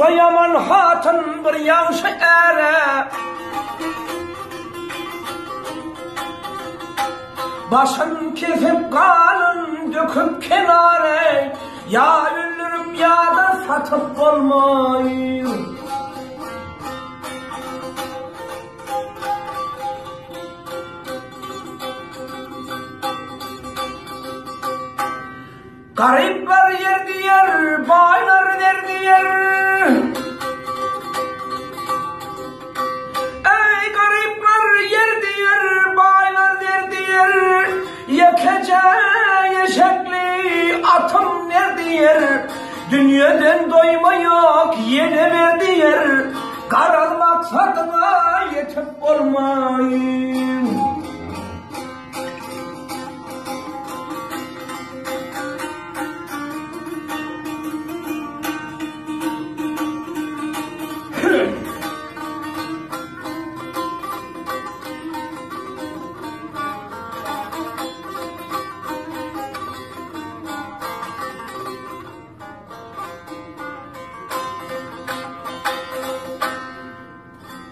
Duşsa ýaman hatyn bir ýagşy äre. Başyn kesip ganyn döküp kenara, Ýa öldürip ýa-da satyp bolmaý. Garyplar ýer diýer, baýlar zer diýer. Eý, garyplar ýer diýer, baýlar zer diýer. Ýekeje eşekli atym ner diýer. Dünýeden doýma ýok, ýene ber diýer. Garaz maksadyňa ýetip bolmaý.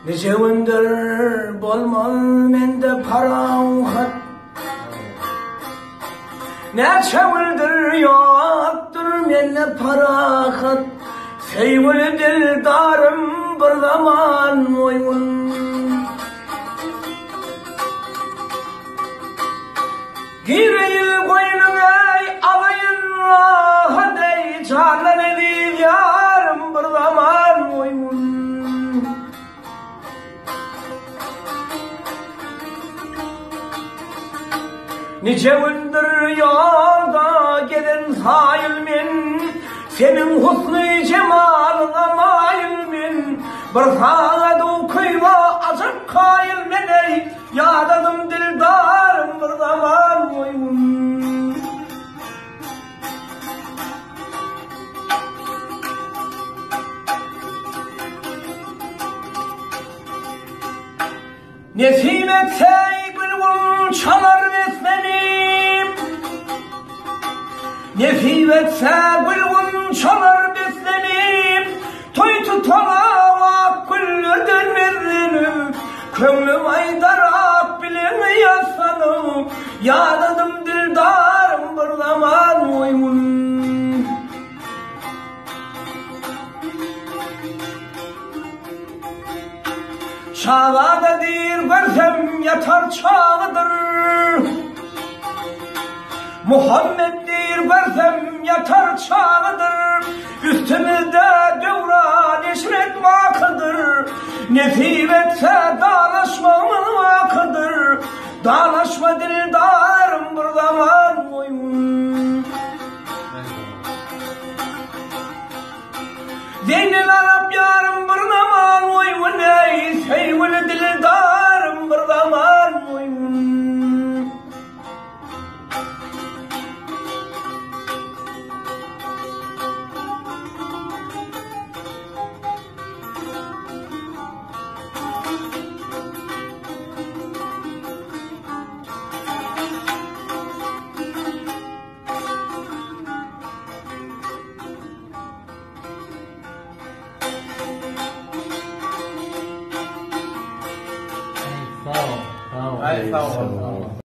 Nije gündür bolmaz mende parahat Näçe gündür ýokdur mende parahat Söýgüli dildarym bir zaman oýun Gireýin goýnuňa alaýyn rahat eý jandan eziz ýarym bir zaman oýun. Nije gündür ýolda gezen saýyl men, Seniň husny jemalyňa maýyl men, Bir sagat ukyňa ajap kaýyl men eý, Ýadadym dildarym bir zaman oýun. Nesip etse gül-gunçalar beslenip, Nesip etse gül-gunçalar beslenip, Toý tutana ak güllerden bezenip, Köňlüm aýdar ak bilen ýassanyp, Ýadadym dildarym bir zaman oýun. Şazada diýr görsem ýatar çagydyr. Muhammet diýr görsem ýatar çagydyr. Üstümizde döwran eşret bakydyr. Nesip etse dalaşmagymyz bakydyr. Dalaşma dildarym bir zaman goýun. Zeýnel Arap ýarym bir zaman goýun eý, Söýgüli dildarym bir zaman goýun. Sag ol, sag ol. Ay sag ol.